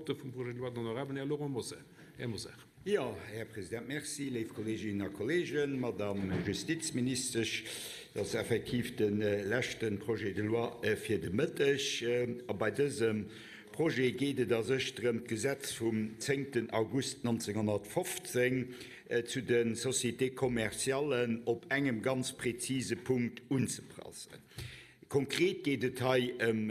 Rapporteur vum Projet de loi, den honorabelen Här Laurent Mosar. Här Mosar. Jo, Här President, merci. Léif Kolleeginnen a Kolleegen, Madamm Justizministesch, dat ass effektiv de leschte Projet de loi fir de Mëtteg. A bei dësem Projet geet et a sech drëm, d'Gesetz vum zéngten August 1915 zu de Sociétés commerciales op engem ganz prezise Punkt unzepassen. Konkret geet et hei ëm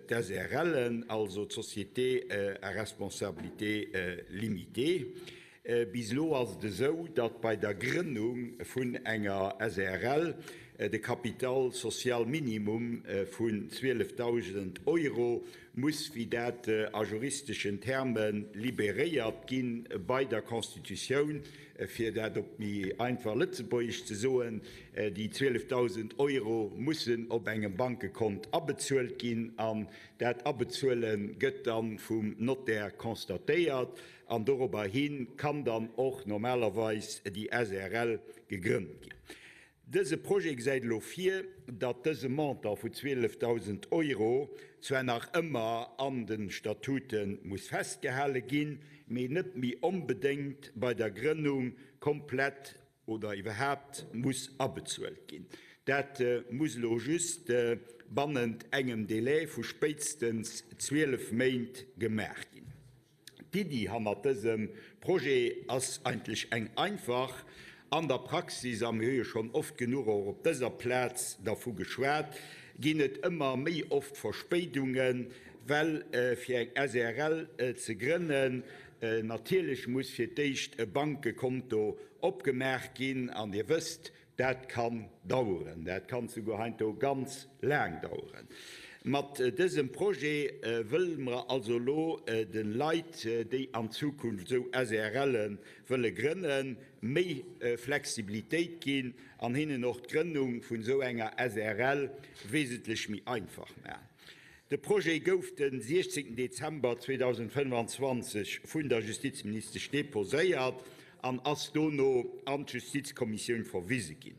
d'SRLen, also d'Sociétés à responsabilité limitée. Bis elo ass et esou, datt bei der Grënnung vun enger SRL de Capital social minimum vun 12.000 Euro muss, wéi dat a juristeschen Terme liberéiert ginn bei der Constitutioun, fir dat op méi einfach Lëtzebuergesch ze soen, déi 12.000 Euro mussen op engem Bankekont abezuelt ginn an dat Abezuele gëtt da vum Notaire constatéiert an dorobber hi kann dann och normalerweis déi SRL gegrënnt ginn. Dëse Projet gesäit elo vir, datt dëse Montant vu 12.000 Euro zwar nach ëmmer an de Statute muss festgehale ginn, mee net méi onbedéngt bei der Grënnung komplett oder iwwerhaapt muss abezuelt ginn. Dat muss elo just bannent engem Delai vu spéitstens 12 Méint gemaach ginn. D'Iddi hannert dësem Projet ass eigentlech eng einfach. An der Praxis, a mir hu jo schonn oft genuch och op dëser Plaz dervu geschwat, ginn et ëmmer méi oft Verspéidungen, well fir eng SRL ze grënnen, natierlech muss fir d'éischt e Bankekonto opgemaach ginn. An Dir wësst, Dat kann daueren, dat kann souguer heiansdo ganz laang daueren. Mat dësem Projet wëlle mer also elo de Leit, déi an Zukunft esou SRLe wëlle grënnen, méi Flexibilitéit ginn an hinnen och d'Grënnung vun esou enger SRL wesentlech méi einfach maachen. De Projet gouf de 16 Dezember 2025 vun der Justizministesch deposéiert an ass dono an d'Justizkommissioun verwise ginn.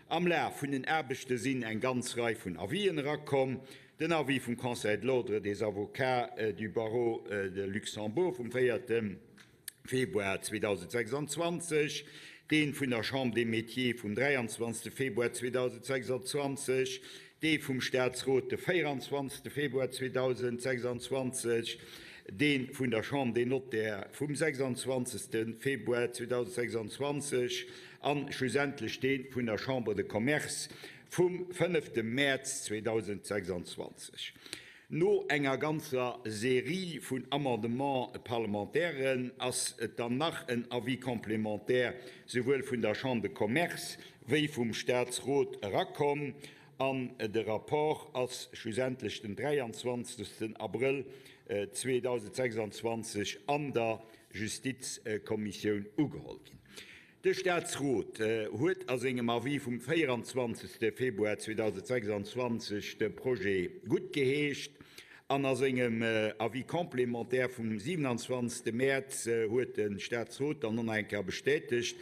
Am Laf vun den Aarbechte sinn eng ganz Rei vun Avisen erakomm, den Avis vum Conseil de l'Ordre des avocats du Barreau de Luxembourg vum 4. Februar 2026, dee vun der Chambre des Métiers vum 23. Februar 2026, dee vum Staatsrot de 24. Februar 2026, dee vun der Chambre des Notaires vum 26. Februar 2026 a schlussendlech dee vun der Chambre de Commerce vum 5. Mäerz 2026. No enger ganzer Serie vun Amendements parlementairen ass et dann nach en Avis complémentaire souwuel vun der Chambre de Commerce wéi vum Statsrot erakomm an de Rapport ass schlussendlech den 23. Abrëll 2026 an der Justizkommissioun ugeholl ginn. De Staatsrot huet a sengem Avis vum 24. Februar 2026 de Projet guttgeheescht an a sengem Avis complémentaire vum 27. Mäerz huet de Staatsrot dann och nach eng Kéier bestätegt,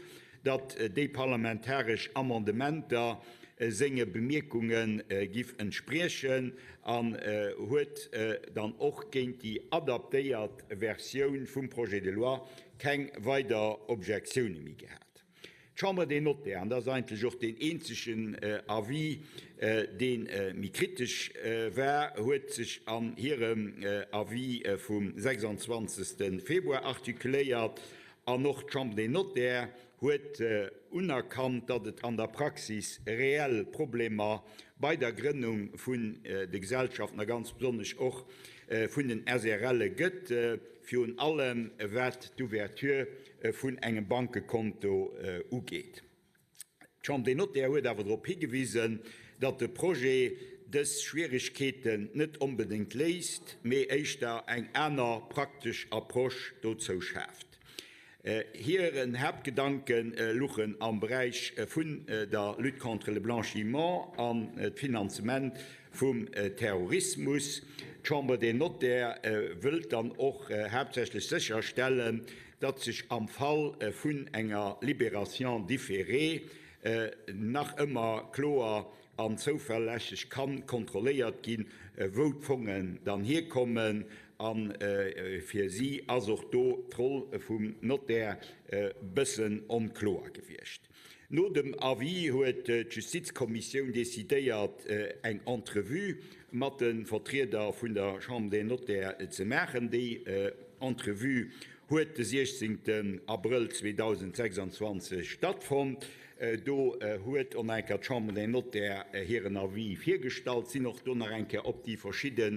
datt déi parlamentaresch Amendementer senge Bemierkunge giff entspriechen an huet dann och géint déi adaptéiert Versioun vum Projet de loi keng weider Objektioune méi gehat. D'Chambre des Notaires, an dat ass eigentlech och deen eenzegen Avis, dee méi kritesch war, huet sech an hirem Avis vum 26. Februar artikuléiert. An och d'Chambre des Notaires huet unerkannt, datt et an der Praxis reell Problemer bei der Grënnung vun de Gesellschaften a ganz besonnesch och vun den SRLe gëtt, virun allem wat d'Ouverture vun engem Bankekonto ugeet. D'Chambre des Notaires huet awer drop higewisen, datt de Projet dës Schwieregkeeten net onbedéngt léist, mee éischter eng aner praktesch Approche dozou schaaft. Hiren Haaptgedanke luchen am Beräich vun der Lutte contre le blanchiment an d'Finanzement vum Terrorismus. D'Chambre des Notaires wëllt dann och haaptsächlech sécherstellen, datt sech am Fall vun enger Libération différée nach ëmmer kloer an zouverlässeg kann kontrolléiert ginn, wou d'Fongen dann hierkommen. A fir si ass och do d'Roll vum Notaire e bëssen onkloer gewiescht. No dem Avis huet d'Justizkommissioun decidéiert, eng Entrevue mat de Vertrieder vun der Chambre des Notaires ze maachen. Déi Entrevue huet de 16 Abrëll 2026 stattfonnt. Do huet och nach eng Kéier d'Chambre des Notaires hiren Avis virgestallt, sinn och do nach eng Kéier op déi verschidde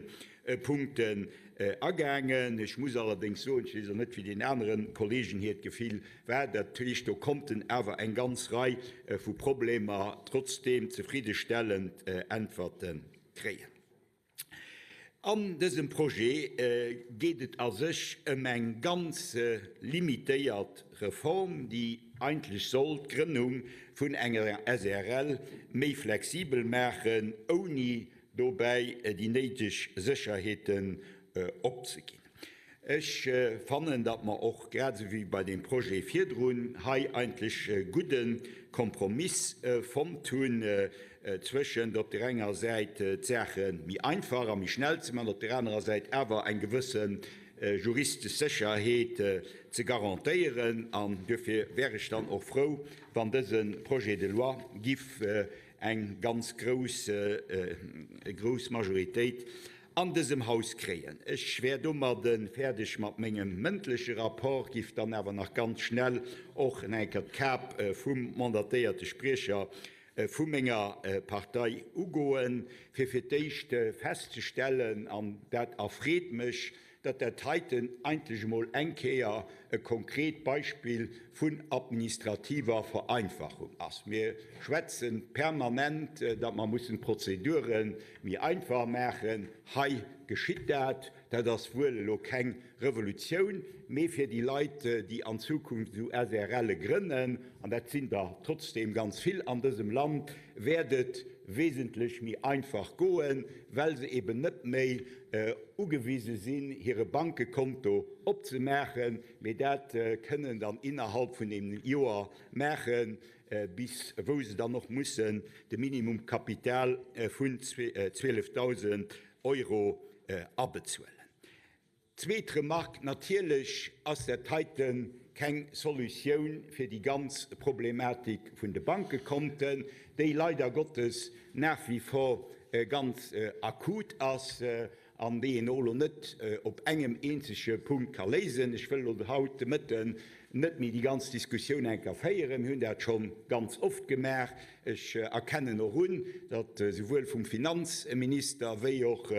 Punkten agaangen. Ech muss allerdéngs soen, ech weess och net, wéi den anere Kollegen hiert Gefill war, dat heescht, do konnten awer eng ganz Rei vu Problemer trotzdeem zefriddestellend Äntwerte kréien. An dësem Projet geet et a sech ëm eng ganz limitéiert Reform, déi eigentlech soll d'Grënnung vun enger SRL méi flexibel maachen, ouni dobäi déi néideg Sécherheeten opzeginn. Ech fannen, datt mer och, grad esou wéi bei deem Projet virdrun, hei eigentlech e gudde Kompromiss fonnt hunn zwëschent op där enger Säit d'Saache méi einfach a méi schnell ze maachen, op där anerer Säit awer eng gewësse juristesch Sécherheet ze garantéieren. An duerfir wär ech dann och frou, wann dëse Projet de loi giff eng ganz grouss, grouss Majoritéit an dësem Haus kréien. Ech wär domadde fäerdeg mat mengem mëndleche Rapport, giff dann awer nach ganz schnell och nach eng Kéier d'Kap vum mandatéierte Spriecher vu menger Partei ugoen, fir fir d'éischt festzestellen, an dat erfreet mech, datt dat heiten eigentlech emol eng Kéier e konkret Beispill vun administrativer Vereinfachung ass. Mir schwätze permanent, datt mer mussen d'Prozedure méi einfach maachen. Hei geschitt dat. Dat ass wuel elo keng Revolutioun, mee fir déi Leit, déi an Zukunft esou SRLe grënnen, an dat sinn der trotzdeem ganz vill an dësem Land, wäert et wesentlech méi einfach goen, well se eben net méi ugewise sinn, hire Bankekonto opzemaachen, mee dat kënnen dann innerhalb vun engem Joer maachen, bis wou se dann och mussen de Minimumkapital vun 12.000 Euro abezuelen. Zweet Remarque, Natierlech ass dat heite keng Solutioun fir déi ganz Problematik vun de Bankekonten, déi leider Gottes nach wie vor ganz akut ass an déi een och elo net op engem eenzege Punkt ka léisen. Ech wëll elo haut de Mëtten net méi déi ganz Diskussioun enker féieren. Mir hunn dat scho ganz oft gemaach. Ech erkennen och un, datt souwuel vum Finanzminister wéi och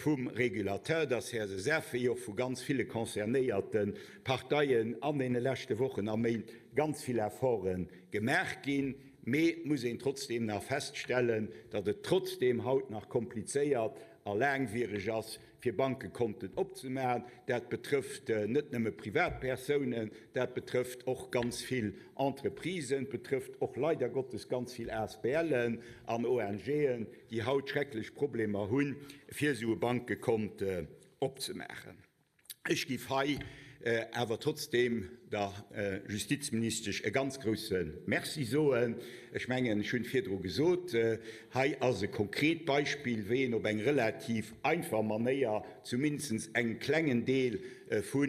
vum Régulateur, der CSSF, wéi och vu ganz ville concernéierte Parteien an deene leschte Wochen a Méint ganz vill Efforte gemaach ginn. Mee et muss een trotzdeem nach feststellen, datt et trotzdeem haut nach komplizéiert a laangwiereg ass, fir Bankekonten opzemaachen. Dat betrëfft net nëmme Privatpersounen, dat betrëfft och ganz vill Entreprisen, et betrëfft och leider Gottes ganz vill ASBLen an ONGen, déi haut schrecklech Problemer hunn, fir esou e Bankekont opzemaachen. Ech géif hei awer trotzdeem der Justizministesch e ganz grouse Merci soen. Ech mengen, ech hunn virdru gesot, hei ass e konkret Beispill, wéi een op eng relativ einfach Manéier zumindest engem klengen Deel vu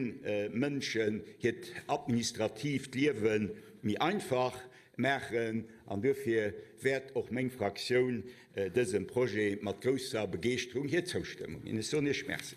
Mënschen hiert administratiivt Liewe méi einfach maachen. An duerfir wäert och meng Fraktioun dësem Projet mat grousser Begeeschterung hir Zoustëmmung ginn. Ech soen Iech Merci.